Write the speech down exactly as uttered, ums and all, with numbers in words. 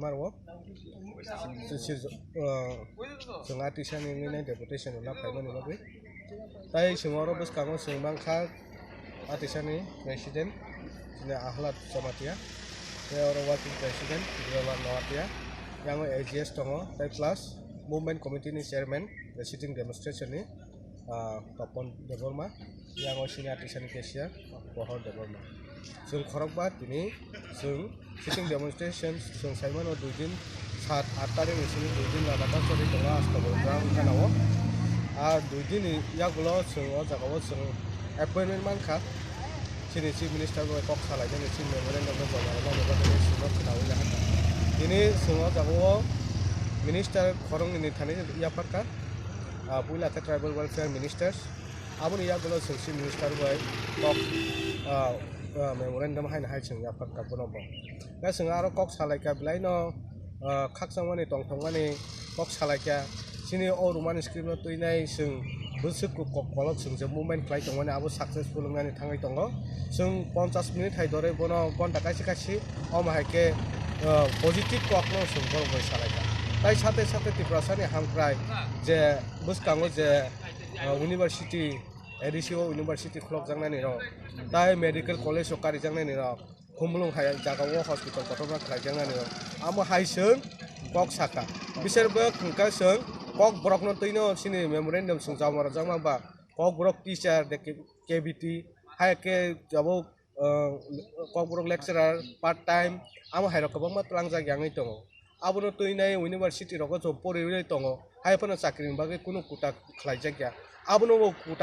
Maro, sir, uh, chwng a tisani wngwi nai deputation rwna phaimani bagwi. Tai chwng oro bwskango chwng mankha a tisani president, chini Ahlad Jamatia, tei oro working president, Dilawar Noatia, yango A G S tongo, tai plus movement committee ni chairman, the sitting demonstration ni, ah, Topon Debbarma, yango sini a tisani cashier, Pohor Debbarma. Chwng khorokba tini chwng sitting demonstration chwng saimano dui din, sat aat tarikh ni simi dui din lagatar choli tongo Astabol ground gana o. A dui din ni yagulo chwng o jaga o chwng appointment mankha. Chini chief minister bai kok salainani chini memorandum no joma rwmani bagwi chwngno khwnawi laha. Tini chwng o jaga o minister khoroknwi ni thani yapharkha. Ah, puila khe tribal welfare minister. Aboni yagulo chwng chief minister bai kok, ah, ah, memorandum haino hai chwng yapharkha bono bo. Khe chwng aro kok salaikha belai no, ah, khakchangmani tongthokmani kok salaikha. Chini o Roman script no twinai chwng bwswk kok kolok chwng je movement khlai tongmani abo successful wngnani thangwi tongo. Chwng ponchas minute hai doroi bono gonta kaisa kaisa omo hai khe, ah, positive kok no chwng borok bai salaikha. Tai sate sate Tiprasani hamkrai je bwskango je, ah, university, A D C o university khulokjaknani rok, tai medical college o karijaknani rok, Khumulwng hai jaga o hospital kotorma khlaijaknani rok, amo hai chwng kok saka. Bisar bo khwngkha chwng kok borok no twino chini memorandum chwng jama rwjakma ba kok borok teacher de K B T hai khe abo, ah, kok borok lecturer part time amo hai rok kwbangma tlangjak yangwi tongo. Abono twinai university rogo chwng poriwi tongo, hai phano chakri ni bagwi kunu kuta khlaijakya. Abono bo kuta